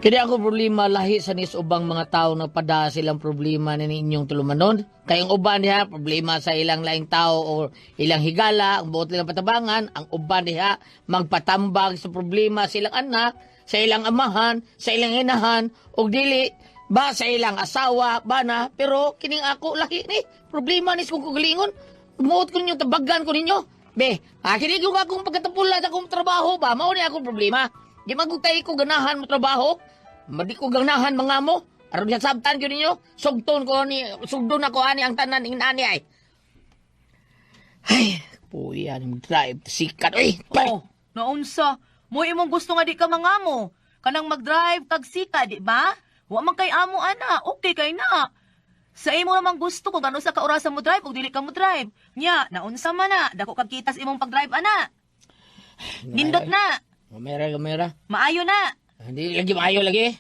Kini ako problema lahi sa nis ubang mga tao na pada silang problema ni ninyong tulumanon. Kay ang uban diha problema sa ilang laing tao o ilang higala, ang buot nilang patabangan, ang uban diha magpatambag sa problema sa ilang anak, sa ilang amahan, sa ilang inahan, og dili ba sa ilang asawa, bana, pero kining ako lahi ni problema ni kong kagalingon. Muot ko ninyo, tabagan ko ninyo. Be, kini ko akong pagkatapula sa akong trabaho ba, mao ni akong problema. Di magutay ko ganahan mo trabaho. Madi ko ganahan mga mo. Aron sabtan ko ninyo. Sugton ko ni sugdon ako ani ang tanan ing nani ay. Ay, puya ni drive sikat oy. Oh, naunsa. Mo imong gusto nga di ka mangamo. Kanang mag-drive kag sika, di ba? Wa man kay amo ana, okay kay na. Sa imo namang gusto kung ano sa kaorasa mo drive ug dili ka mo drive. Nya, naunsa man na, dako kag kitas imong pag-drive ana. Nindot na, Gamera, gamera. maayo na. Hindi lagi maayo lagi.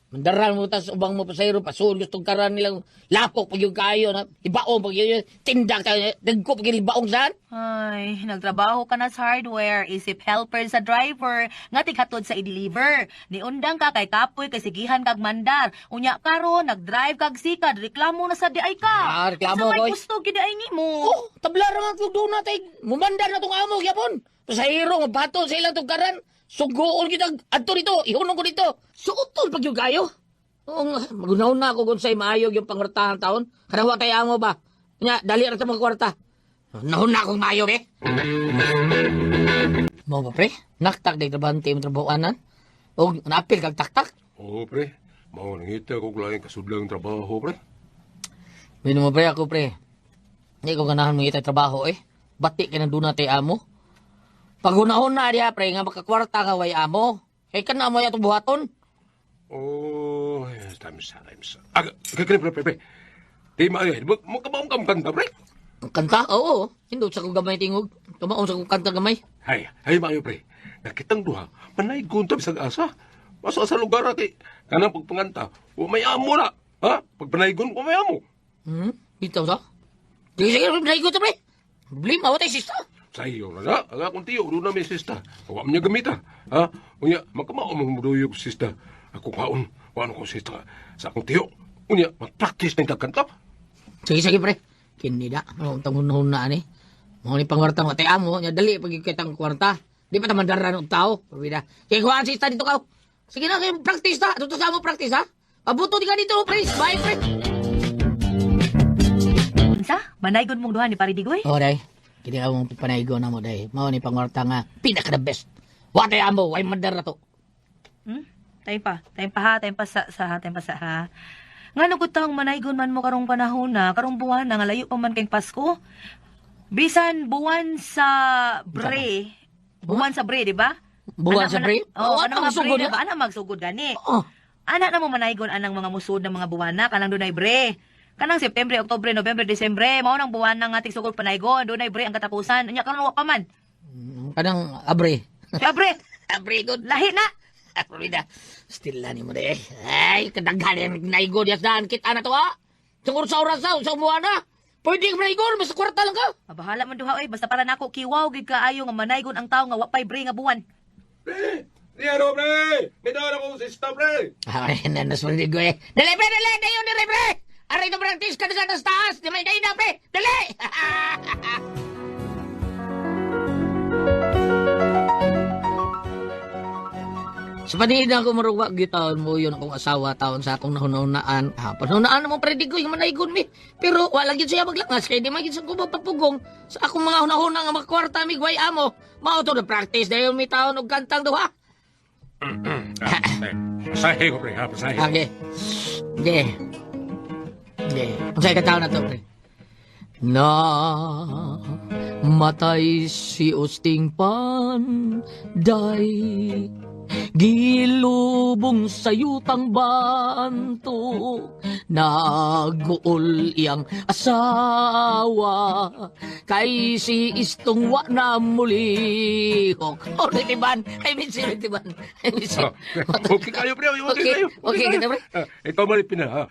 Mandaran mo tas ubang mo pasayro pasul gustong karan nilang lapok pag yung kayo na ibaong pag yun tindak tayo dagko pag yung ibaong saan. Ay, nagtrabaho ka na sa hardware, isip helper sa driver, nga tighatod sa i-deliver. Niundang ka kay kapoy kay sigihan kag mandar. Unya karon nagdrive kag sikad, reklamo na sa diay ka. Ah, reklamo, Sa may koy. gusto gid ay nimo. Oh, tabla ra man kung doon na tay. Mumandar na tong amo gyapon. Pasahero mabaton sa ilang tugkaran. Sugoon kita adto dito, ihunong ko dito. Suoton pag yung kayo. Oo nga, magunaw na ako kung sa'y maayo yung pangwartahan taon. Kanang wa tay amo ba? Nya, dali ra ta mga kwarta. Nahon na akong maayo eh. Mo ba pre? Naktak day trabante imong trabahoanan. Og naapil kag taktak. Oo, pre. Mao nangita ko laing kasudlang trabaho, pre. Mino mo pre ako pre. Hindi ko ganahan mangita trabaho eh. Bati ka na doon na tay amo. Paghunahon na diha pre nga makakwarta nga way amo. Kay kana mo atong buhaton. Oh, times times. Aga, pre, pre, pre, pre. Di maayo, mo ka ba ang kanta, pre? Ang kanta, oo. Hindot sa kong gamay tingog. Kamaon sa kong kanta gamay. Hay, hay maayo, pre. Nakitang duha, manay guntab sa asa. Masa sa lugar kay kanang pagpanganta, wa may amo na. Ha? Pagpanaygon, wa may amo. Bitaw sa? Sige, sige, naigo ta pre. Problema, wa tay sista. Sa iyo na na, ang akong tiyo, doon na may sista. Wa man niya gamita. Ha? Unya, magkamao mong muduyog sista. Ako kaon, wa ko sista sa akong tiyo. Unya, mag-practice na yung kanta. Sige, sige pre. Kini da. Ano, tang hunahon na ani. Mao ni pangwarta mo tay amo, nya dali pag kitang kwarta. Di pa ta mandaran og tao. Pabida. Kay kuhaan sista dito ka. Sige na, kay practice ta. Dito sa mo practice ha. Abuto di ka dito, pre. Bye, pre. Unsa? Manaygon mong duha ni Paridigoy? Oh, day. Kini among panaygo na mo, day. Mao ni pangwarta nga pinaka the best. Wa tay amo, way mandar na to. Time pa. Time pa ha, time pa sa, sa ha, time pa sa ha. Ngano gud taong manaygon man mo karong panahon na, karong buwan na nga layo pa man kay Pasko. Bisan buwan sa bre. Buwan sa bre, di ba? Buwan Anak sa man- bre? Oo, Oh, anang mga magsugod bre na na? ba? Ana magsugod gani. Oh. Ana na mo manaygon anang mga musod ng mga buwan na kanang dunay bre. Kanang September, Oktubre, November, Desembre, mao nang buwan na nga tigsugod panaygon, dunay bre ang katapusan. Unya karon wa pa man. Kanang abre. Abre, Abre good. lahi na. Abre na. Still na ni mo day. Ay, kadaghan yung naigo diya saan kita na to ha. Sa oras sa umuha na. Pwede ka manaygon, basta kwarta lang ka. Mabahala man duha oy, basta para nako kiwaw gid kaayo nga manaygon ang tawo nga wa pay bre nga buwan. Pre! Di ano, pre! May daan akong sista, pre! Ay, nanas mo ko eh. Dali, pre, dali! Dayon, dali, pre! Aray to practice ka na sa taas! Di may dayon na, pre! Dali! Sa panihid ako marugwa gitaon mo yun akong asawa taon sa akong nahunahunaan. Ha, panahunaan mo predigo yung manaygon mi. Pero wala gyud siya maglangas kay di man gyud sa kubo papugong sa akong mga hunahuna nga makwarta mi gway amo. Mao to na practice dayon mi taon og kantang duha. Pasahe ko, pre, ha? Pasahe. Okay. Okay. Okay. Unsay ka taon na to, pre? Na matay si Usting Panday, gilubong sa yutang banto, naguol iyang asawa kay si Istong wa na mulihok. Oh, tiban. Ay, minsi, tiban. Ay, minsi. Ah, okay kayo, pre. Okay, Okay, kayo. okay, kayo. kita, pre. Ah, ikaw man pina, ha?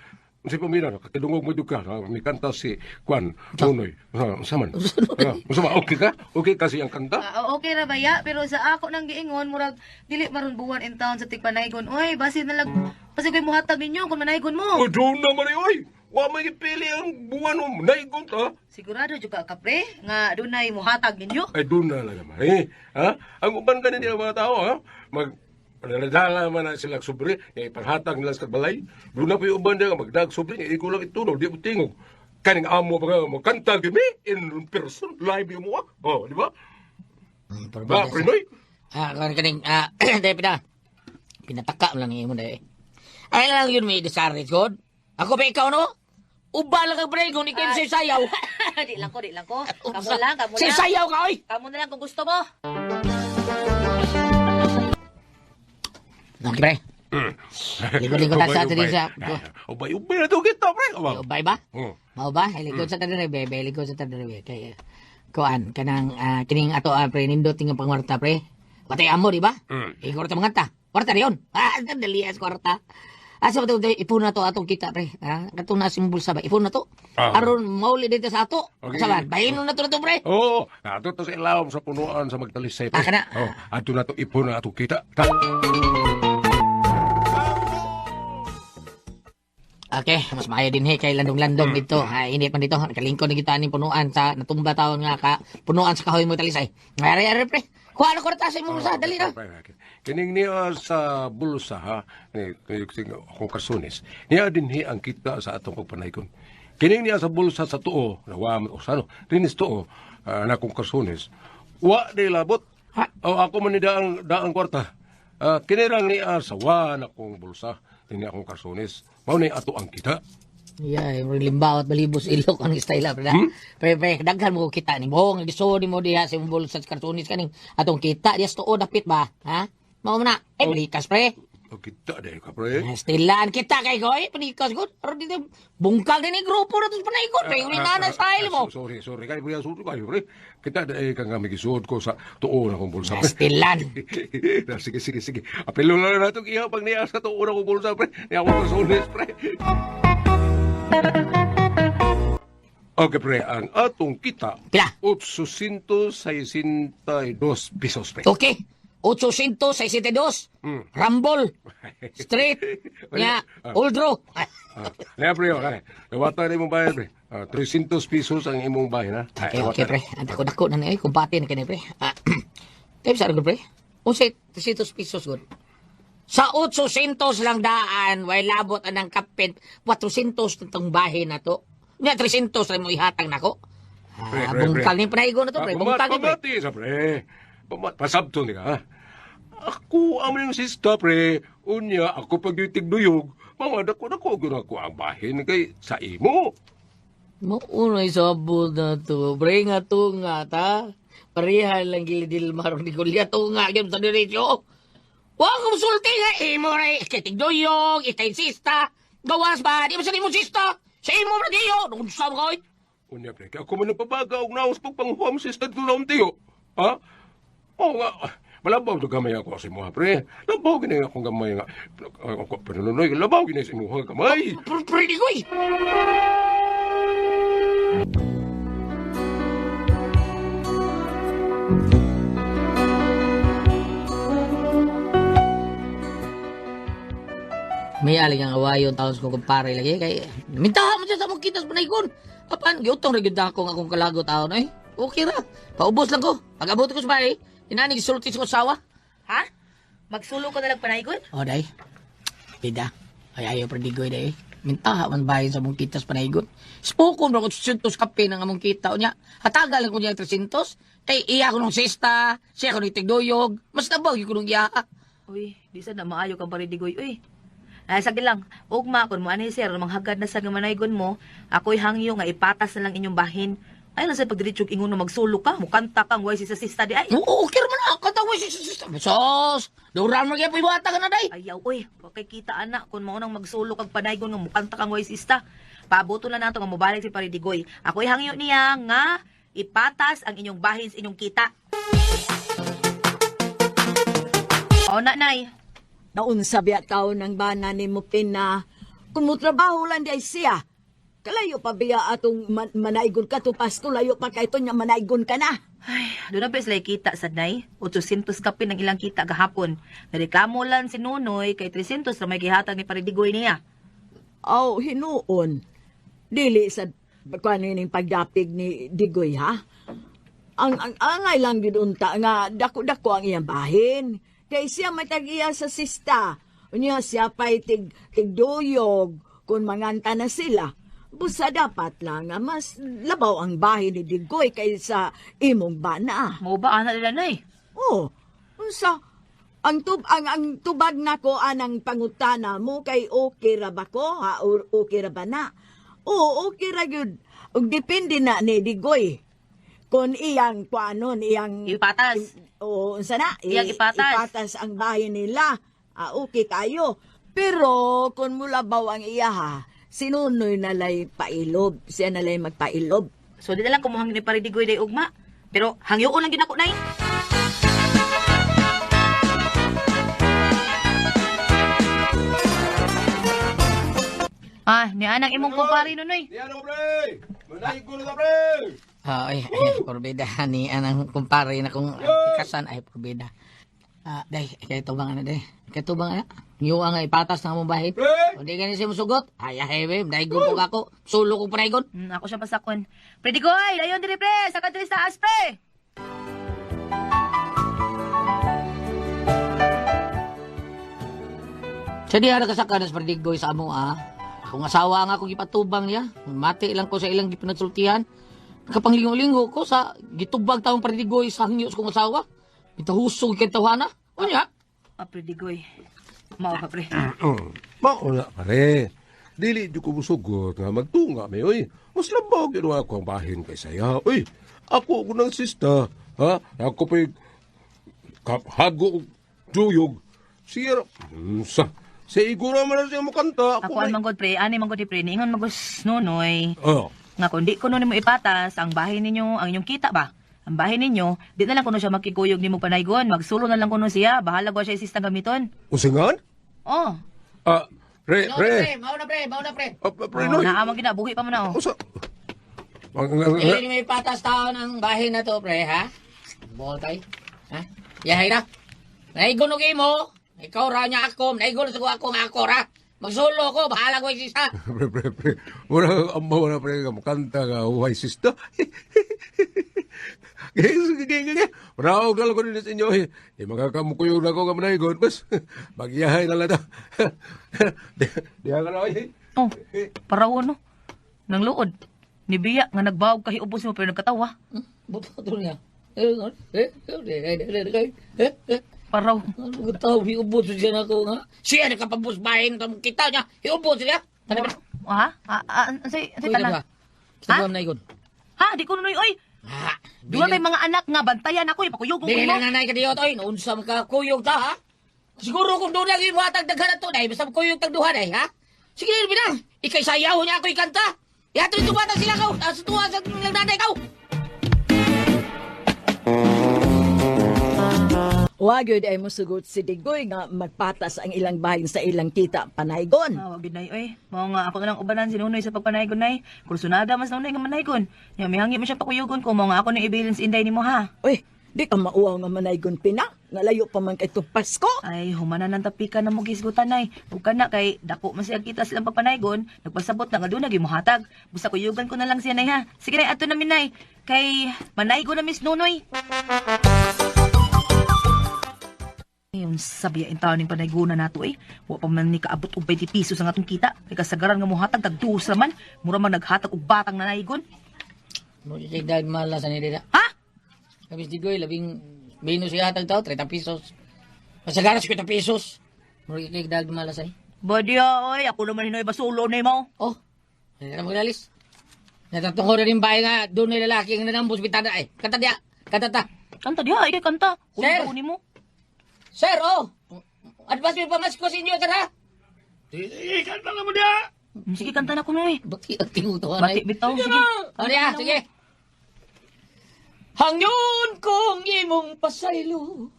Unsay pamina no? Kakadungog mo jud ka. Ha? May kanta si Kwan Nonoy. Ha, unsa man? Ha, unsa man? Okay ka? Okay kasi ang kanta? Ah, okay ra ba ya? Pero sa ako nang giingon, murag dili maron buwan in town sa tigpanaygon. Oy, basi na lang basi ko'y muhatag ninyo kung manaygon mo. Oh, doon na man oy. Wa may gipili ang buwan mo. Naigon ta. Sigurado jud ka kapre nga dunay muhatag ninyo. Ay, doon na lang naman eh. Ha? Ang uban ka nila mga tao, ha? Mag Dala man na sila sobre, nga ipanghatag nila sa balay. Doon na po yung uban nila, magdag sobre, nga ikaw lang itunog, di mo tingog. Kaning amo pa nga, magkanta gimi, in person, live yung mga. Oh, di ba? Ba, Prinoy? Ah, kan kaning ah, dai pina. Pinataka mo lang imo dai. Ay lang yun may discourage god. Ako ba ikaw no? Uba lang kag pre kung ikaw sa sayaw. Di lang ko, di lang ko. Kamo lang, kamo Sa lang. sayaw ka oy. Kamo na lang kung gusto mo. Okay, pre. Likod-likod ta sa ato din sa. Ubay, ubay na to kita, pre. Ubay. Ubay ba? Oh. Mao ba? Likod sa tadere be, likod sa tadere be. Kay kuan kanang kining ato pre nindot nga pangwarta pre. Watay amo di ba? Mm. Eh kwarta mga ta. Kwarta diyon. Ah, dali as kwarta. Asa ba to ipon na to atong kita pre. Ha? Katong na simbol sa ba. Ipon na to. Ah. Aron mauli dito sa ato. Okay. Sa ba? Bahinon na to na to pre. Oo, ato to sa ilawom sa punuan sa magtalisay. pre. Ah, kana. Oh, ato na to ipon na ato kita. Ta. Okay, mas maayo din he kay landong-landong dito. Ha, init man dito. Nakalingkod na kita ning punuan sa natumba taon nga ka punuan sa kahoy mo talisay. Are are pre. Kuha na kwarta sa imong bulsa, dali na. Kining niya sa bulsa ha, ni akong kasunis. Niya dinhi ang kita sa atong pagpanaygon. Kining niya sa bulsa sa tuo, nawa man usano, dinis tuo, na akong kasunis. Wa di labot. Ha? O ako man ni daang daang kwarta. Kini lang niya sa wa na akong bulsa, dinhi akong kasunis. Mao ni ato ang kita. Yeah, yung limbaw at balibos ilok ang style pre. Hmm? Pre, pre, daghan mo kita ni mo, nga gisuod nimo diha sa imong bulsa sa kartunis kaning atong kita diha sa tuo dapit ba, ha? Mao man na. Eh, palikas pre. O kita dahil ka pre. Stilan kita kay koy, palikas gud. Aron dito bungkag din ni grupo na to sa panaygon. Pre, uli na na style mo. Sorry, sorry. Kay pre, sorry kayo pre. Kita dahil ka nga magisuod ko sa tuo na akong bulsa. pre. Stilan. Ah, sige, sige, sige. Apelo na lang natin iha pag niya sa tuo na akong bulsa, pre. Niya akong kasunis, pre. Okay, pre. Ang atong kita, Pila? 862 pesos, pre. Okay. 862. Rambol. Street. Nya, Oldro. Ah, Niya, pre. Oh, ay. Nawata na imong bayad, pre. Ah, 300 pesos ang imong bayad, ha? Okay, okay, pre. Ang dako-dako na ni, oy. Kumpati na kini, pre. Ah, tayo sa pre. Unsay 300 pesos, gud. Sa 800 lang daan, way labot anang kapit, 400 na tong bahay na to. Nya, 300 rin mo ihatag nako. Pre, Ah, pre, pre. bungkal ni praigo na to, pre. Bungkal ni, pre. Pamati sa pre. Pasabto ni ka, ha? Ako ang yung sista, pre. Unya, ako pag tigduyog, mga dako dako gyud ako ang bahin kay sa imo. Maunay sabot na to. Pre, nga to nga ta. Pareha lang gilidil maron ni Goliath. To nga gyud sa diretso. Wa ko musulti nga imo ra ikay tigduyog, ikay sista. Gawas ba? Di ba sa imo sista? Sa imo ra diyo. Unsa ba koy? Unya, pre, kay ako man nagpabaga og naos pagpanghuam sista dito na tiyo. Ha? Oo nga. Malabaw to gamay ako sa imuha, pre. Labaw gini akong gamay nga. Ako, panununoy, labaw gini sa imuha gamay. Pre, pre, di koy. May aling ang awayon taon ko kumpare lagi kay mintaha mo siya sa mong kitas panaygon. Apan giutong ra gyud ako nga akong kalago taon eh. Okay ra. Paubos lang ko. Pag abot ko sa bahay, inani gisulti sa asawa. Ha? Magsulo ka na lang panaygon? O day. Bida. Ay ayaw predigoy day. Mintaha man bahin sa mong kitas panaygon. Spokon ra ko 800 kape ng among kita unya. Hatagal lang ko niya 300. Kay iya ko nung sista, siya ko nung tigduyog. Mas nabag ko nung iya. Uy, di sad na maayo kang paridigoy, uy. Ay, sige lang. Ugma, kung mo anay sir, manghagad na sa nga manaygon mo, ako'y hangyo nga ipatas na lang inyong bahin. Ay lang sa pagdiretsog ingon na magsulo ka, mukanta kang way si sa sista di ay. Oo, okay man ako. Kanta si sista. Sos, duran mo kaya piwata ka na day. Ayaw, uy, wa kay kita anak kung maunang magsulo kag panaygon nga mukanta kang way sista. Paaboto na nato nga mobalik si Paridigoy. Ako'y hangyo niya nga ipatas ang inyong bahin sa inyong kita. O, nanay. Naunsa biya taon ang bana ni mo pina. Kung mo trabaho lang di ay siya, kalayo pa biya atong manaigon ka to Pasko, layo pa kay nya manaigon ka na. Ay, doon na ba sila kita sa nay? 800 kapin ang ilang kita gahapon. Nareklamo lang si Nunoy kay 300 na may gihatag ni Paridigoy niya. Aw, hinuon. Dili sa kuan ning pagdapig ni Digoy, ha? Ang angay lang gid unta nga dako-dako ang iyang bahin. Kay siya may tag-iya sa sista. Unya siya pa'y tigduyog kung manganta na sila. Busa dapat lang nga mas labaw ang bahin ni Digoy kaysa imong bana. Mao ba ana nila nay? Oh, unsa ang tubag nako anang pangutana mo kay okay ra ba ko ha or okay ra ba na? Oo, okay ra gyud. Ug depende na ni Digoy. Kung iyang kuanon, iyang Ipatas. Oo, unsa na? Iyang ipatas. Ipatas ang bahay nila. Ah, okay kayo. Pero kung mulabaw ang iya ha, sinunoy na lay pailob. Siya na lay magpailob. So di na lang kumuhang ni Paridigoy day ugma. Pero hangyoon lang gid ako nay. Ah, ni anang imong kumpare Nunoy. Di ano, pre? Manaigon na, pre! Ah, ay, ay, porbida ni anang kumpare na kung ikasan ay porbida. Ah, day, kay tubang ana day. Kay tubang ana. Niyo nga ipatas na among bahin. Pre! Kung di gani siya musugot, ay ay ay, daigon ko ako. Sulo ko panaygon. Ako siya pasakon. Predigoy, dayon diri pre, sa kadiri sa taas pre. Sa diha nakasaka nas Pardigoy sa amo ah. Akong asawa nga akong gipatubang niya. Mati lang ko sa ilang gipanagsultihan. Nakapanglingo-lingo ko sa gitubag taong Pardigoy sa hangyo sa kong asawa. Bitahusog kay tawhana. Unya? Ah, Predigoy. Mao ka pre. Mauna, pare. Dili di ko musugot nga magtunga may oy. Mas labaw gid ako ang bahin kay saya. Oy, ako ko ng sista. Ha? Ako pa'y hago og duyog. Siya, sa iguro man na siya mo kanta. Ako ang manggod pre, ani manggod di pre, niingon magos Nunoy. Oh. Nga kung di ko nun mo ipatas, ang bahay ninyo, ang inyong kita ba? Ang bahay ninyo, di na lang kuno siya makikuyog nimo panaygon, magsulo na lang kuno siya, bahala ko siya isistang gamiton. Usingan? Oh. Ah, pre, Mao na pre. pre, mao na pre, mao na pre. Ah, pre, Oh, Noy. naamang ginabuhi pa man na oh. Usa. Dili ni may patas taon ang bahin na to pre ha. Bol tay. Ha? Yahay na. Naigon og imo. Ikaw ra niya ako, naigon sa ko ako nga ako ra. Magsulo ko, bahala ko sista. Pre, pre, pre. Mura, amaw na pre, nga mukanta nga, uhay sista. Gaya, sige, sige. Manaog na lang ko din sa inyo. Eh, eh makakamukuyog na ko nga manaygon. Bas, magyahay na lang ta. Diha ka na, oy. Oh, parawo no. Nang luod. Ni Biya nga nagbawog kahiubos mo pero nagkatawa. Buto to niya. Eh, eh, eh, eh, eh, eh. Paraw. Ano ka tao, hiubos siya na ako nga. Siya nakapabos bahin, tamang kita niya, hiubos siya. Tanda ba? Ha? Ah, ah, unsay unsay tanan? Sa buwan na igon. Ha, di ko nunoy oy. Ha? Doon may mga anak nga bantayan ako ipakuyog ko Dili mo. lang nanay kadiyot, oy, naunsa man ka kuyog ta, ha? Siguro kung doon lang imuhatag daghan na to, dahil basta kuyog tag duha, day, ha? Sige, binang, ikay sayaw niya ako ikanta. Ihatod ito bata sila kaw, sa tuwa sa ilang nanay kaw. Wa gyud ay musugot si Digoy nga magpatas ang ilang bahin sa ilang kita panaygon. Ah, wag gyud nay oy. Mao nga ako na lang ubanan si Nunoy sa pagpanaygon nay. Kursunada mas Nunoy nga manaygon. Nya mihangi man siya pakuyugon ko mao nga ako nang ibilin sa inday nimo ha. Uy, di ka mauwaw nga manaygon pina. Nga layo pa man kay itong Pasko. Ay, humana ng tapika na mo gisgutan nay. Ug kana kay dako man siya kita silang pagpanaygon, nagpasabot na nga doon nagi mohatag. Busa kuyugan ko na lang siya nay ha. Sige nay, ato na mi nay. Kay manaygon na Miss Nunoy. Ayun, sabi ang taon ng panayguna nato eh. Wa pa man ni kaabot og 20 pesos ang atong kita. Kay kasagaran nga mohatag tag duos ra man. Mura man naghatag og batang nanaygon. Mo kay dag malas ani dida. Ha? Kabis digoy labing minus siya hatag tao 30 pesos. Masagara 50 pesos. Mo kay dag malas ay. Badya oy, ako naman hinoy basulo na mo. Oh. Hindi na maglalis. Natatungkol na rin bahay nga doon may lalaki nga nanambos bitana ay. Kanta diya. Kanta ta. Kanta diha, ikay kanta. Sir! Kuno nimo. Sir, oh. Advance mi pamasko sa inyo, sir, ha? Kanta na mo diha! Sige, kanta na kuno eh. Bati ang tinutuan Bati ay. bitaw, sige. Oh, diya, sige. Hangyon kong imong pasaylo,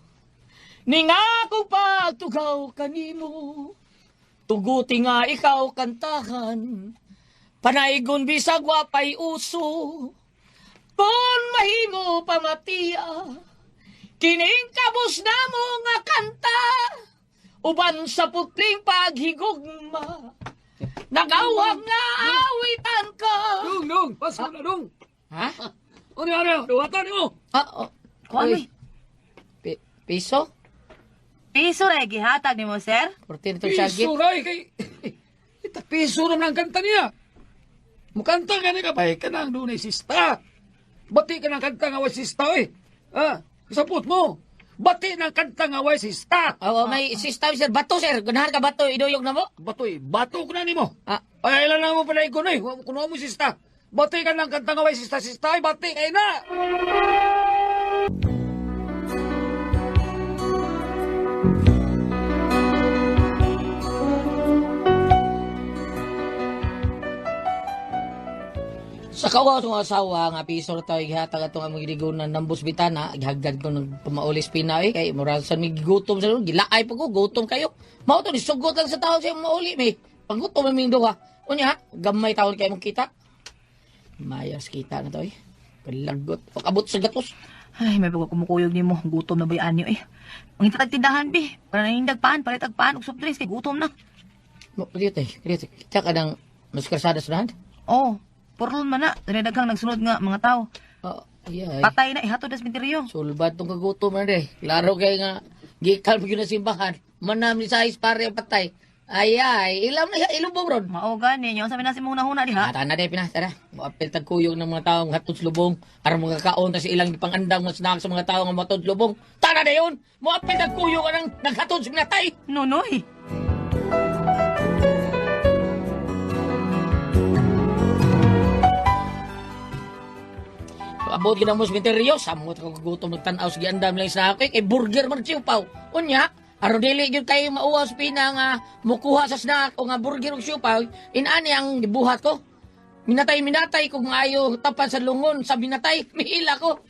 ning akong pagtugaw kanimo. Tuguti nga ikaw kantahan. Panaygon bisag wapay uso. Kung mahimo pamatiya. Kining kabus na mo nga kanta. Uban sa putling paghigugma. Nagawag nga awitan ko. Dong, dong, pasok na dong. Ha? Ano, ano, duwatan mo. Ah, oh. Kuan Uy. Piso? Piso ra gihatag nimo, sir? 14 itong syagit. Piso ray kay... Ita piso naman ang kanta niya. Mukanta ka na ka ba? Kanang doon ay sista. Bati ka ng kanta nga way sista eh. Ah, sapot mo. Bati ng kanta nga way sista. Oo, may system, sir. Bato, sir. Ganahan ka bato. Iduyog na mo. Bato eh, bato ko na nimo. Ah. Ay, ilan na mo pala ikuno eh. Kuno mo sista. Bati ka ng kanta nga way sista, sista ay bati kay na. Sa kawa itong asawa nga piso na tayo gihatag atong among gidigunan ng bitana gihagdan ko ng pamaulis pina eh kay moral sa mi gigutom sa gilaay pa ko gutom kayo mao to ni sugot lang sa tao sa mauli mi paggutom mi duha unya gamay taon kay mong kita mayas kita na to eh kalagot pag-abot sa gatos. Ay, may bago kumukuyog nimo, gutom na ba anyo eh. Ang itatag tindahan bi. Para nanindag paan, palit pan og soft drinks kay gutom na. Mo dito eh dito kita ka ng mas karsada sa dahan. Oh, purlon man na. Dali daghang nagsunod nga mga tao. Oh, yeah, ay. Patay na ihatod na sa sementeryo. Sulbad tong kagutom na de. Klaro kay nga gikan gyud na simbahan. Manam ni sais pare ang patay. Ay ay, ilam na ilubong ron. Mao gani nya unsa man na si mong hunahuna diha? Ah, tana de pinas tara. Moapil tag kuyog ng mga taong hatod sa lubong aron makakaon ta sa ilang gipangandang mas snack sa mga taong nga mohatod sa lubong. Tana dayon. Moapil tag kuyog anang naghatod sa minatay. Nonoy. Abot gid mo sa sementeryo, samot ko gutom nagtan-aw sa giandam lang sa akin kay burger man siupaw. Unya, aron dili gyud kayo mauwaw sa pina nga mukuha sa snack o nga burger og siupaw, inani ang gibuhat ko. Minatay minatay kung maayo tapan sa lungon sa minatay, mihila ko.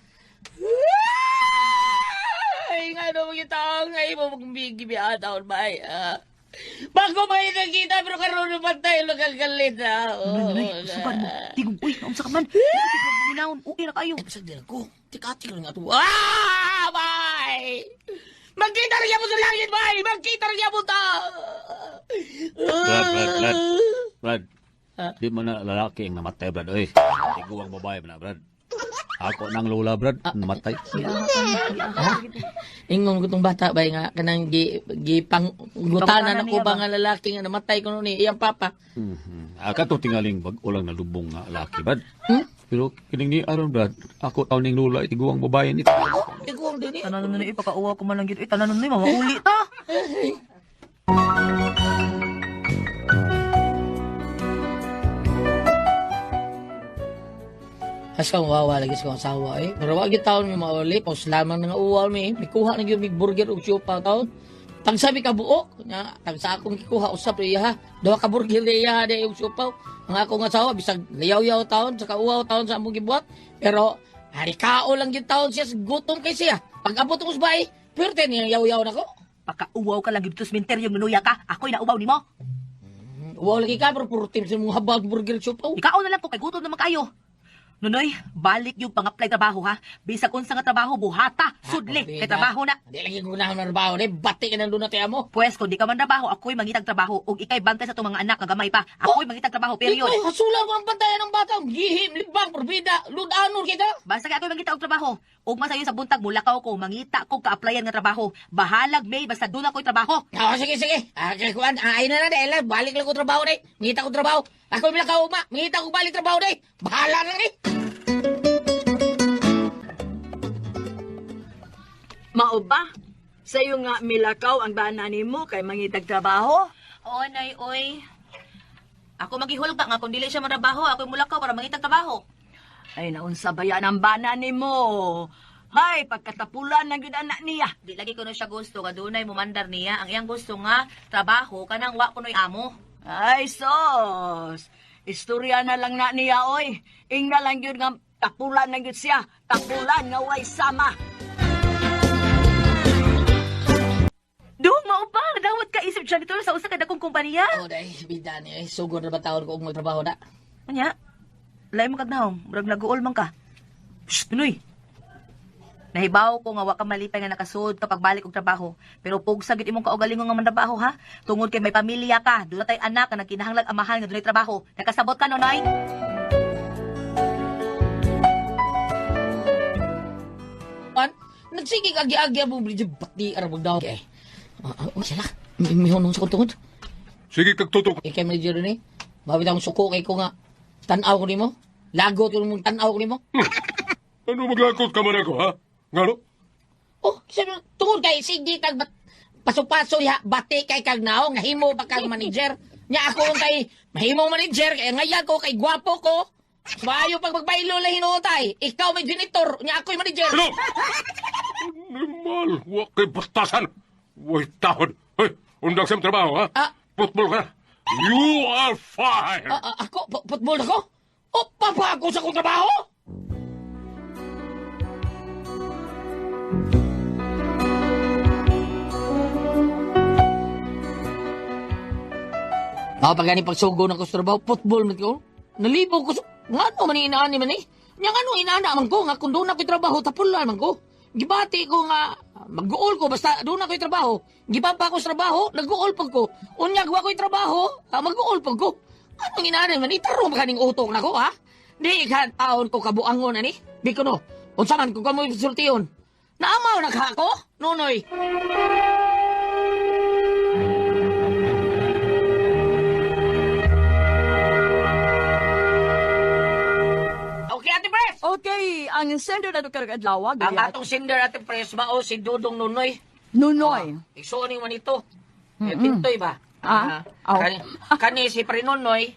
Ay, nga no, mga taong nga imo magbigibiataon ba? Ah. Bago ba nakita pero karon na pantay nakagalit ah. Nonoy, nonoy, usugan mo. Tigong uy, naunsa ka man. Tigong paminawon, okay na kayo. Ay, bisag din ako. Tikati lang ato. Ah! Bye! Magkita rin mo sa langit, bye! Magkita rin mo ta! Brad, Brad, Brad. Brad, Ah. di mo na lalaki ang namatay, Brad. Oy, tiguang babae mo na, Brad. Ako nang lola, Brad, namatay. Ingon ko tong bata bay nga kanang gi gi panggutanan Pangutanan ako niya ba ba? nga lalaki nga namatay kuno ni iyang papa. Mhm. Aka to tingaling bag-o lang nalubong nga laki, Brad. Hmm? Pero kining ni Aaron, Brad, ako taon ning lola, tiguang babae ni. Iguang din eh. Tanan nonoy, pakauwa ko man lang gyud. Uy, tanan nonoy, mamauli ta. Has ka mawawa lagi sa kong asawa eh. Pero wag yung taon may mauli, paus lamang na nga uwaw mi. May kuha na yung may burger ug siopaw taon. Tagsabi ka buok, nya tagsa akong gikuha usap iya ha. Duha ka burger na iya ha di ug siopaw. Ang akong asawa bisag layaw-yaw taon sa kauwaw taon sa among gibuhat. Pero hari kao lang yung taon siya, gutom kay siya. Pag abot ko sa bahay, pwerte niyang yaw-yaw nako. Pakauwaw ka lang gyud sa sementeryo nunuya ka. Ako'y nauwaw nimo. Uwaw lagi ka pero puro team sa mga habag burger siopaw. Ikaw na lang ko kay gutom naman kayo. Nonoy, balik yung pang-apply trabaho ha. Bisag unsa nga trabaho buhata, sudli kay trabaho na. Di lagi ko na trabaho ni bati ka nang doon na mo. Pwes kung di ka man trabaho, ako'y mangitag trabaho ug ikay bantay sa itong mga anak kagamay pa. Ako'y mangitag trabaho period. Ikaw, hasulan ko ang bantayan ng bata. Gihim, libang, porbida, ludanon kita. Basta kay ako'y mangita og trabaho. Ug masayo sa buntag mulakaw ko, mangita kog ka-applyan nga trabaho. Bahalag may basta doon ako'y trabaho. Ah, sige, sige. Ah, kay Juan, ah, ay na na, dahil balik lang ko trabaho na Ngita ko trabaho. Ako bilang kauma, ngita ko balik trabaho na Bahala na ni. Mao ba? Sayo nga milakaw ang bana nimo kay mangitag trabaho? Oo, nay, oy. Ako magihulga nga kung dili siya mantrabaho, ako'y mulakaw para mangitag trabaho. Ay naunsa ba yan ang bana nimo? Hay, pagkatapulan na gyud anak niya. Di lagi kuno siya gusto nga dunay mumandar niya. Ang iyang gusto nga trabaho kanang wa kunoy amo. Ay sos. Istorya na lang na niya oy. Ingna lang gyud nga tapulan na gyud siya. Tapulan nga way sama. Dong mao pa, dawat ka isip janitor sa usa ka dakong kompanya. Oh, day, bida ni. Eh, sugod na ba taon ko og magtrabaho na? Unya, lain mo kag naong, murag naguol man ka. Shh, Nunoy. Nahibaw ko nga wa ka malipay nga nakasud kapag balik og trabaho. Pero pugsa gid imong kaugalingon nga mantrabaho ha. Tungod kay may pamilya ka, doon tay anak nga nagkinahanglag amahan nga dunay trabaho. Nakasabot ka, Nonoy? Pan, nagsige agi-agi ang bridge bati ara magdaw. Okay. Ah, sila. Mihunong sa kong tungod. Sige kag tutok. Ikay manager ni. Mabit akong suko kay ko nga. Tan-aw ko nimo. Lagot ko mong tan-aw ko nimo. Ano maglakot ka man ako, ha? Ngano? Oh, sabi, tungod kay sige kag paso-paso ya bati kay kag naong nahimo pa kag manager. Nya ako ang kay mahimo manager kay ngayan ko kay gwapo ko. Maayo pag magbaylo lang hinuotay. Ikaw may janitor, nya ako'y manager. Ano? Animal, wa kay bastasan. Way tahod. Hoy, undag sa trabaho, ha? Ah. Football ka na. You are fired. Ako, football ako? O, papa ako sa akong trabaho? Ako pag gani pagsugo ng ko sa trabaho, football man ko. Nalibo ko sa... Nga ano man inaani man eh. Nya nga ano inaana man ko, nga kung doon ako'y trabaho, tapulan man ko. Gibati ko nga, mag-uol ko, basta doon ako'y trabaho. Gibaba ko sa trabaho, nag-uol pag ko. Unya, gawa ko'y trabaho, mag-uol pag ko. Anong inaani man, itarong ba kaning utok na ko, ha? Di ka taon ko kabuangon, ani? Di ko no. Unsa man kung kamoy sultion. Naamaw na ka ako, Nonoy. Okay, Ate Pres. Okay, ang sender na to karong adlaw, Ang atong sender, Ate Pres, mao si Dudong Nonoy. Nunoy. Igsuon man ito. Mm-hmm. Tintoy ba? Ah, aw. Kani si Pre Nonoy,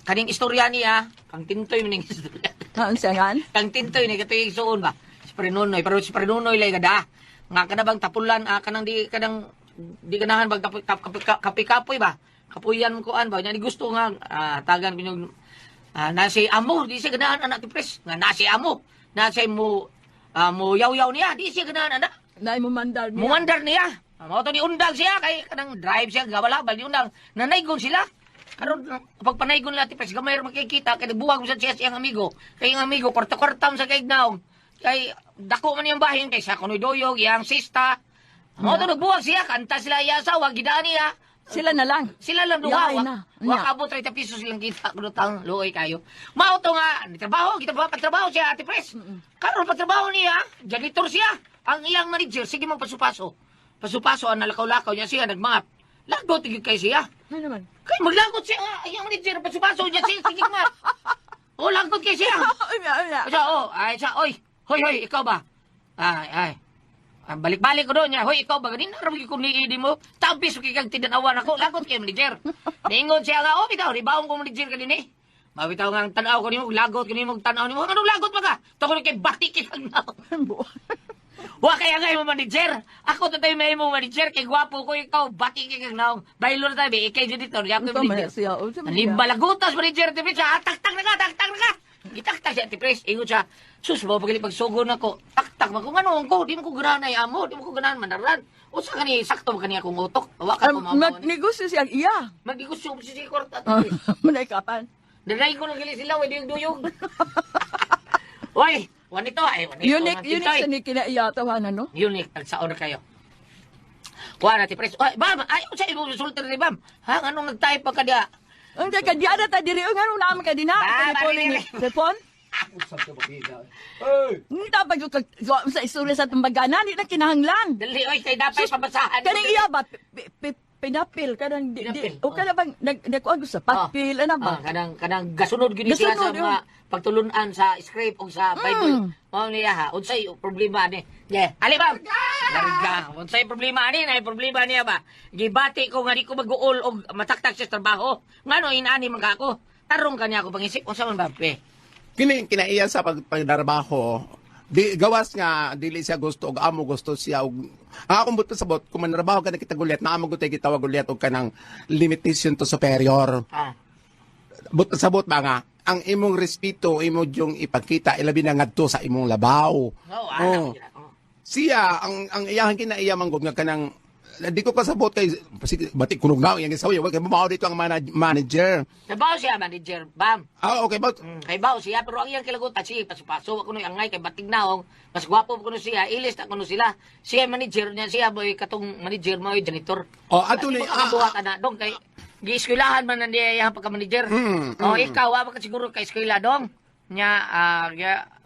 kaning istorya niya, kang Tintoy maning istorya. Ang sangan? Kang Tintoy ni katoy igsuon ba? Si Pre Nonoy, pero si Pre Nonoy lay gada. Nga kada bang tapulan, kanang di kanang di ganahan bag kapi-kapoy ba? Kapuyan ko an ba? Nya di gusto nga tagan ko na si amo, di siya ganahan anak ti Pres. Nga na si amo, na si mo mo yaw-yaw niya, di siya ganahan anak. Nay mo mandar niya. Muwandar niya. Mao to ni undang siya kay kanang drive siya gawala bal ni undang nanaygon sila. Karon pagpanaygon nila ti Pres gamay ra makikita kay buwag sa siya siyang amigo. Kay ang amigo kwarta-kwarta sa kay naong. Kay dako man iyang bahin kay sa kunoy doyog iyang sista. Mao to nagbuwag siya kanta sila iya asawa gidaan niya. Sila na lang. Sila lang duha. Yaay na. Wa Nya. kabot 30 pesos silang kita kuno tang luoy kayo. Mao to nga ni trabaho, kita ba pagtrabaho siya Ate Pres. Karon pagtrabaho niya, janitor siya. Ang iyang manager sige magpasupaso. Pasupaso ang nalakaw-lakaw niya siya nagmap. Lagot gyud kay siya. Ano naman? Kay maglagot siya nga iyang manager pasupaso niya siya sige map. Oh, lagot kay siya. Ay, ay, ay. Siya, oh, ay siya, oy. Hoy, hoy, ikaw ba? Ay, ay. Balik-balik ko doon niya. Hoy, ikaw ba? Ganin na rin kung niidi mo. Tapis ko kang tinanawan ako. Lagot kay manager. Niingon siya nga, oh, bitaw, ribaong ko manager ka din eh. Mabitaw nga ang tanaw ko nimo, lagot ko nimo, tanaw nimo. Anong lagot ba ka? Tungkol kay batik kang nao. Wa kaya nga mo manager. Ako to tayo may mo manager kay gwapo ko ikaw batik kang naong. Baylo na tayo, ikay janitor, ya ko Ito man manager. siya. Oh, sa man siya. Limbalagutas manager ti Pres. Taktak na ka, taktak na ka. Gitaktak siya ti Pres. Ingon siya, sus mo pagili pagsugo na ko. Taktak man ko ngano ko, di mo ko ganahan ay amo, di mo ko ganahan manaran. Usa kani sakto man kani akong utok. Wa ka ko mamo. Magnegosyo siya iya. Magnegosyo si si kwarta. Manay kapan. Danay ko lang gali sila, way duyog-duyog. Hoy, wanito ay wanito. Unique, mga unique tintoy. sa ni kinaiya tawanan, no? Unique, tagsaon na kayo. Kuha na ti Pres. Oy, bam, ay unsa imong resulta ni bam? Ha, nganong nag-type pa ka diha? Ang teka, di ada ta diri nga nung naman ka din ha. Ah, Telepon bari, ni bari. telepon. Hey! Hindi ta pag sa istorya sa tumbagana, di na kinahanglan. Dali oy kay dapat pabasahan. Kaning iya ba pinapil kanang di, Pinapil, o kana bang nag nagkuan ko sa papil ana ba? Kanang kanang gasunod gyud ni siya sa Gasunod, mga pagtulunan sa script o sa Bible. Mao niya ha, unsay problema ani? Yeah. Ali bam. Larga. Unsay problema ani? Nay problema niya ba? Gibati ko nga di ko mag-uol og mataktak sa trabaho. Ngano inaani man ka ako? Tarong kanya ako pangisip unsa man ba pe? Kini kinaiya sa pagdarbaho, di gawas nga dili siya gusto og amo gusto siya og ang akong buto sabot kung manrabaho ka na kita gulyat na amo gutay gitawag gulyat og kanang limitation to superior. Buto sabot ba nga ang imong respeto imo yung ipakita ilabi na ngadto sa imong labaw. Oo, anak. Oh. Siya ang iyahang kinaiya man gud nga kanang Di ko kasabot kay sige, bati kunog na ang isaw, kay mao dito ang manager. Nabaw siya, manager, bam. Ah, okay ba? Kay baw siya, pero ang iyang kilagutan, sige, paso-paso, ako nu'y angay, kay batig naong, mas gwapo pa kuno siya, ilis na kuno sila. Siya manager niya, siya boy, katong manager mo, janitor. Oh, ato ni Buhat ana dong kay gieskwelahan man na niya iyang pagka-manager. Oh, ikaw wa ka siguro ka eskwela dong. Nya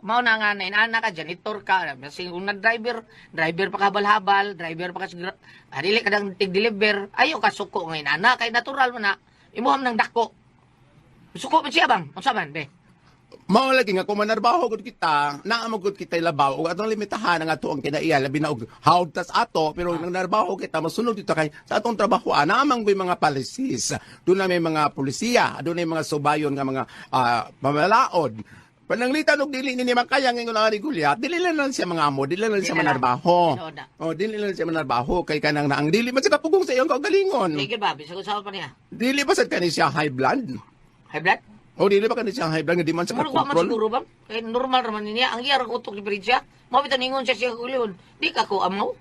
mao na nga na inaana ka janitor ka, kasi kung nag-driver, driver pa ka habal-habal, driver pa ka siguro, dili ka dang tig-deliver, ayo ka suko nga inaana kay natural man na imuham ng dako. Suko man siya bang? Unsa man be? Mao lagi nga kung manarbaho gud kita, naa mo gud kita labaw ug atong limitahan ang ato ang kinaiya labi na og hawd tas ato, pero nang narbaho kita masunod dito kay sa atong trabaho naa man gyud mga policies. Doon na may mga polisiya, doon na may mga subayon nga mga pamalaod. Pananglitan og dili ni makaya ngingon ang regulya, dili lang lang siya mga amo, dili lang siya Dili lang. manarbaho. Tinuod na. Oh, dili lang siya manarbaho kay kanang naang dili man siya kapugong sa iyong kaugalingon. Sige ba, bisag unsa pa niya? Dili ba sad kani siya high blood? High blood? O dili ba kani siya high blood nga di man siya Siguro wa man kakontrol? siguro bang? Kay normal raman niya ang iyang utok ni Prinsya. Mao bitaw ningon siya siya kaugalingon. Di ka ko amaw.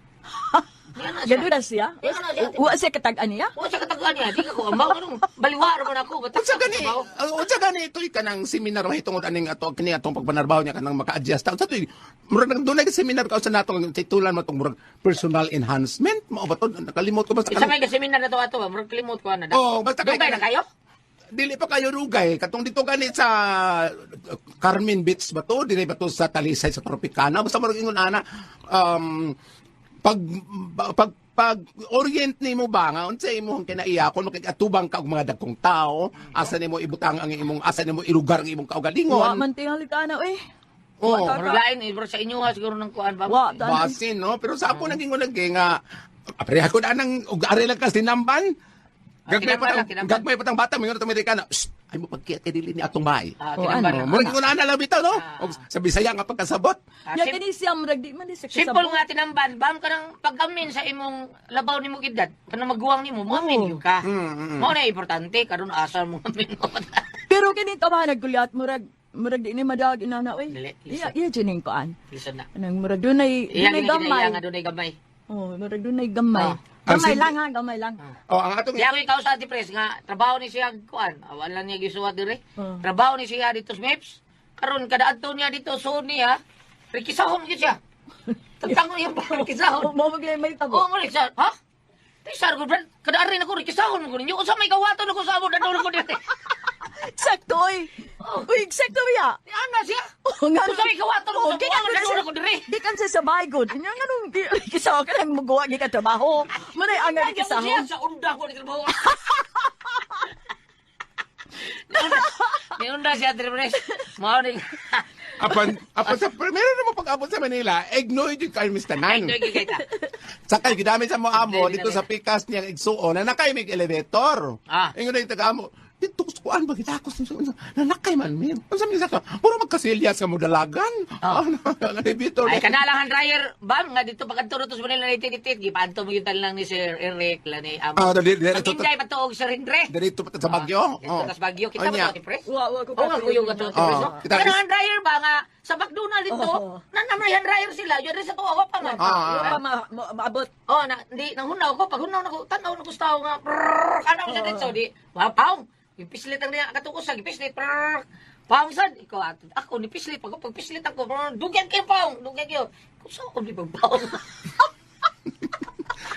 Di na siya. Ganun na siya. Di na siya. Wa siya katag-an niya. Wa siya katagaan niya, di ka ko amaw anong baliwa raman ako batak. Unsa gani? Unsa gani ito'y kanang seminar mahitungod aning ato kini atong pagpanarbaho niya kanang maka-adjust ta. Unsa to'y murag nang dunay seminar ka sa natong titulan mo tong murag personal enhancement mao ba to? Nakalimot ko basta Isa kanang may seminar na to ato ba, murag kalimot ko ana. Oh, basta kay- Dugay na kayo? Dili pa kayo rugay katong dito gani sa Carmen Beach ba to? Dili ba to sa Talisay sa Tropicana? Basta murag ingon ana pag pag pag orient nimo ba nga unsa imong kinaiya kung makig-atubang ka og mga dagkong tao, asa nimo ibutang ang imong asa nimo ilugar ang imong Wa kaugalingon? man tingali ka na eh. Oo. Murag lain eh, bro, sa inyo ha siguro ng kuan ba. Wa ta. Basin, no? Pero sa ako naging unag nga, pareha ko na nang, ug ari lang kasi namban. Ah, Gagmay tinamban pa lang, tang, tinamban. gagmay pa tang bata, mingon atong Amerikana. Shh, ay mo pagkiyat kay dili ni atong bahay. Ah, Oh, tinamban ano? na. Oh, murag ingon ana lang bitaw, no? Og sa Bisaya nga pagkasabot. Ah, Ya kini siya murag di man di siya Simple kasabot. nga tinamban, bam ka ng pag-amin sa imong labaw nimo edad, kanang maguwang nimo, moamin gyud ka. Mao na importante karon asa mo amin mo. Pero kini tama naggulyat murag murag di ni madag inana oy. Dili, Iya listen. iya jining kuan. Listen na. Anang murag dunay Iya dunay gini gamay. kinaiya nga dunay gamay. Oh, murag dunay gamay. Ah. Ang Gamay simple- lang ha, gamay lang. Oh, ang atong Di ako ikaw sa Ate Pres nga trabaho ni siya kuan. Wala niya gisuwat dire. Oh. Trabaho ni siya dito sa Meps. Karon kada adto niya dito suod niya, rikisahon gyud siya. Tagtangon niya pa rikisahon. Oh, mo maglay may Oo, tabo. mo siya. Ha? Di sar ko brad, kada ari nako rikisahon mo ko ninyo. Unsa may kawaton ako sa amo dadol ko dire. Sakto oy. Uy, sakto ya. Di ana siya. Oh, nga. Unsa may kawaton ako sa Oh, gikan amo dadol ko dire. Di kan siya sa baygod. Nya nga nung kisaw ka lang muguwa gi ka trabaho. Manay ang nga Nagya mo siya kisahon. sa unda ko ni trabaho. Ni unda siya Ate Pres. Mao ni. Apan apan sa primero na mo pag-abot sa Manila, ignore jud kay Mr. Nan. Ay, kay ta. Sakay gidami sa mo amo Hindi, dito hindi. sa pikas niyang igsuon na nakay mig elevator. Ah. Ingon na yung taga-amo, dito sa kuan ba kita ako nanakay man min. Unsa man sa puro magkasilyas ka mo dalagan. Ah, ang elevator. Ay, kana lang ang dryer, bam, nga dito pagkanto to sa Manila 1988, gipaanto mo yung lang ni Sir Eric, la ni Amo. Ah, dali, dali, ito- Pag-inday pa to og Sir Hendre. Dito pa sa Bagyo. Dito tas Bagyo. Kita ba Onya. to, Ate Pres? Wa wa ko Oo nga, kuyog ka to, Ate Pres, Oo. no? Kita- Kana ang dryer ba nga, sa McDonald dito, Oo. nanamay ang dryer sila, yun rin sa tuwa, wa pa man. Ah, ah, Wa pa maabot. Oh, na, di, nanghunaw ko, pag hunaw na ko, tanaw na ko sa tao nga, prrrr, ano ko sa dito, di, wa, paong, ipislit ang niya, katukusag, ipislit, prrrr, paong sad, ikaw, ato, ako, nipislit, pag pagpislit ako, prrr, dugyan kayo, paong, dugyan kayo, kung saan ko di pagpaong?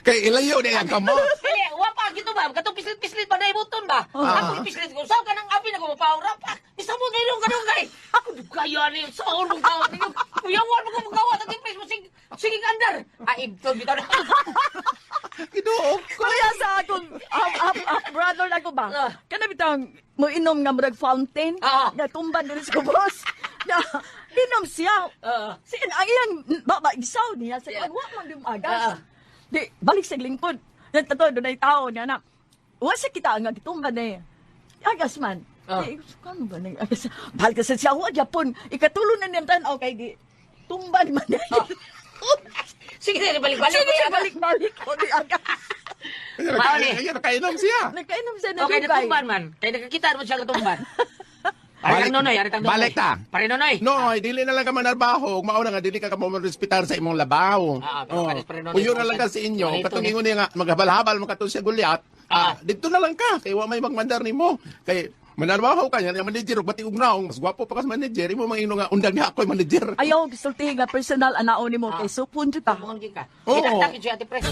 Kay ilayo na ang kamot. Dili, wa pa, gito ba, katong pislit-pislit ba, naibuton ba? Ako, ipislit ko, saan ka nang api na ko, paong rapa, isa mo, ngayon ka kay, ako, kaya ni, saan mong kawat ninyo, kuyawan mo ko magkawat, at ipis mo, sige, sige, andar, ay, ibton, bitaw na. Ginuo. Kuya sa akong up, up, up, brother na ko ba? Ah. Kana bitang mo inom nga murag fountain. Ah. Nga tumban diri sa kubos. Na inom siya. Ah. Si ang iyang baba isaw niya sa Yeah. yeah. wa man di agas. Ah. Di balik sa lingkod. Yan tato dunay tao niya na. Wa sa kita nga gitumban ni. Agas man. Ah. Di, kano ba nang agas? Balik sa siya wa gyapon. Ikatulo na niyang tan-aw kay gi tumban man niya. Sige, sige, balik-balik. Sige, balik-balik ko di agas. Mao ni. Ayan, nakainom siya. Nagkainom siya na Okay, dugay. natumban man. Kaya nakakita mo siya katumban. Ari tang Nonoy, ari tang Nonoy. Balik ta. Pare Nonoy. Noy, dili na lang ka manarbaho, ug mao na nga dili ka kamo respetar sa imong labaw. Ah, pero kanis pare Nonoy, Uyo na lang ka sa inyo, Manito katong ni. ingon niya nga maghabal-habal man kato siya Goliath. Ah, didto na lang ka kay wa may magmandar nimo. Kay manarbaho ka niya, manager ug bati og naong, mas gwapo pa ka sa manager, imo mangino nga undang niya ako'y manager. Ayaw, gisultihi nga personal anaon nimo kay supon jud ta. Tumungon gyud ka. Oo. Gitaktak siya, Ate Pres.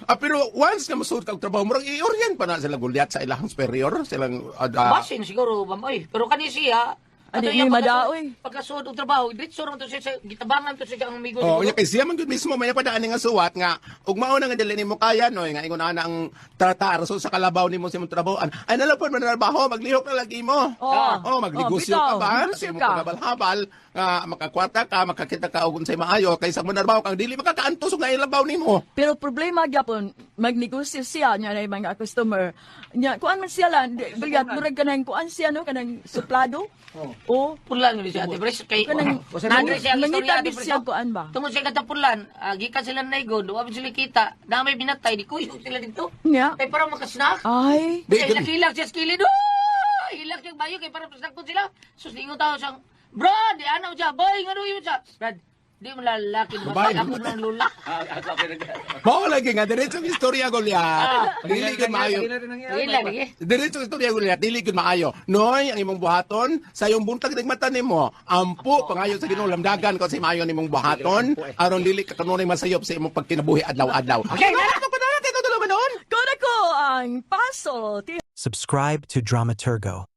Ah, pero once nga masuod ka og trabaho, murag i-orient pa na sila Goliath sa ilahang superior, silang Basin siguro, ma'am. Oy, pero kani siya, Ani ato iyang ni madaoy. Pagkasuod og trabaho, diretso raman to siya sa gitabangan to siya ang amigo Oh, siguro. unya kay siya man gyud mismo may napadaan nga suwat nga ug mao na nga dili nimo kaya noy nga ingon ana ang tratar so sa kalabaw nimo sa imong trabahoan. Ay nala pod manarbaho, maglihok na lagi mo. Oh. Oh, magnegosyo Oh, ka bitaw, ba? magnegosyo Sa imong ka. paghabal-habal nga makakwarta ka, makakita ka og unsay maayo kaysa manarbaho kang dili makakaantos og nailabaw nimo. Pero problema gyapon magnegosyo siya niya na yung mga customer. Nya kuan man siya lang, bilyat murag kanang kuan siya no kanang suplado. Oh. Pulan yun siya, Ate Pres. Kay, Kanang- nandre siya ang Nangita istorya, Ate gid Pres. siya kuan ba? Tungod siya katapulan, gikan sila naigon, wa man sila kita, na may binatay, di kuyog sila dito. Nya. Kay para makasnak. Ay. Di Kay nakilak siya sa kilid. Oh! Hilak siya bayo kay para pasnakon sila. Sus ingon tao siyang, "Bro, di ano siya, boy, ngano yun siya?" Brad, di mo lalaki, di ba? Babae. Ako nang lula. Mao lagi nga diretso ang istorya Goliath. Dili gyud maayo. Hilak lagi. Diretso ang istorya Goliath, dili gyud maayo. Noy, ang imong buhaton sa iyong buntag ng mata nimo. Ampo pangayo sa Ginoo lamdagan ko sa maayo nimong buhaton aron dili ka kanunay masayop sa imong pagkinabuhi adlaw-adlaw. Okay, na. Ano pa na natin ito noon? Ko na ko ang paso. Subscribe to Dramaturgo.